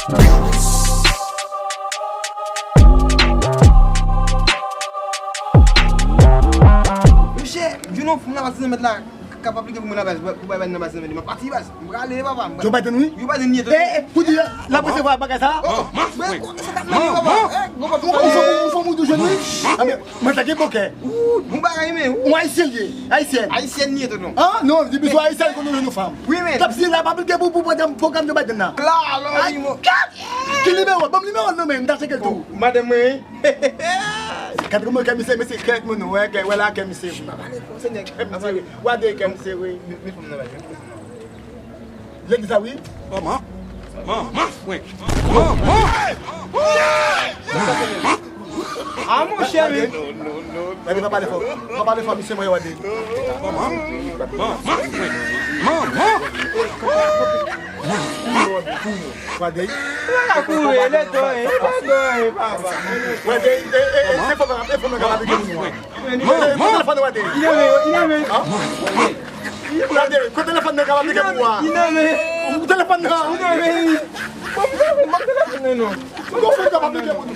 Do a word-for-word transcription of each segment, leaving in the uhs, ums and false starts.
Monchè, jwenn yon fanm nan pase nan mèt la, k ap aplike pou mwen nan baz, pou bay baz nan baz nan men li. M ap pati baz, m prale papa. Joe Biden wi. Joe Biden li ye tou. Eh, eh, pou di l ap resevwa bagay sa. Oh, men sa k ap mande papa. Eh, gwo papa. Ou fanm ou jwenn wi. Mwen sa gen bokè. Ou bon bagay men. Ou ayisyen li ye. Ayisyèn. Ayisyèn li ye tonton. Ah non, depi sou ayisyèn konnen nou fanm. Wi men. T ap si l ap aplike pou pou pwogram Joe Biden nan. Kla alò li mo. Ki nimewo? Ban m nimewo l non men, m ta tcheke l tou. Madanm mwen wi. Gad kòman kè misye, misye kè moun wè, kè wè la kè misye. Pa pale fò, se nèg. Kè misye wi. Wade kè misye wi. Legliz la wi. Manman. Manman. Wi. Manman. A monchè wi. Wade pa pale fò. Pa pale fò misye mwen wade. Manman. Manman. Manman. Wade. Wade, e, e, e, se fò, e fò mwen kapab di moun. Wade, pran telefòn wade. Li nan men yo, li nan men. Wade, pran telefòn nan kapab di moun. Li nan men. Telefòn nan. Li nan men. Bon, bon, bon, telefòn nan non. Bon, bon, kapab di moun.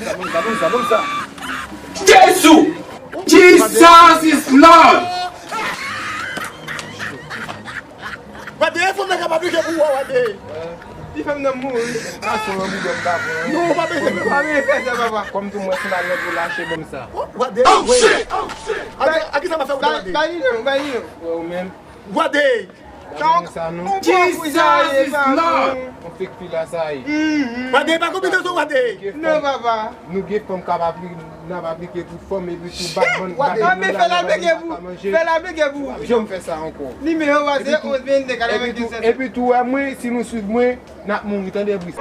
Jezi! Jesus is Lord! Wade, e fanm nan kapab pike pou ou, Wade. Ti fanm nan mouri. Gason an boudon m pa pran. Non, ou pa bezwen. Ou pa bezwen fè sa, papa. Kòm tou mwen se malè pou lache bon sa. Wade, oh shit! A ki sa m ap fè ou, Wade? Bay li non, bay li non. Ou menm. Wade! Sa non. Jesus is Lord! On fake fi la sa ye. Wade, pa konbinezon, Wade! Non, papa. Nou gen fanm k ap apli-, n ap aplike pou fanm epi tou bat bann, bat bann. Fè l aplike pou, fè l aplike pou. Janm fè sa ankò. Nimewo a se onz vennde katrevenkenz sèt. Epi tou, wè mwen, si nou swiv mwen, n ap mouri, tande bri.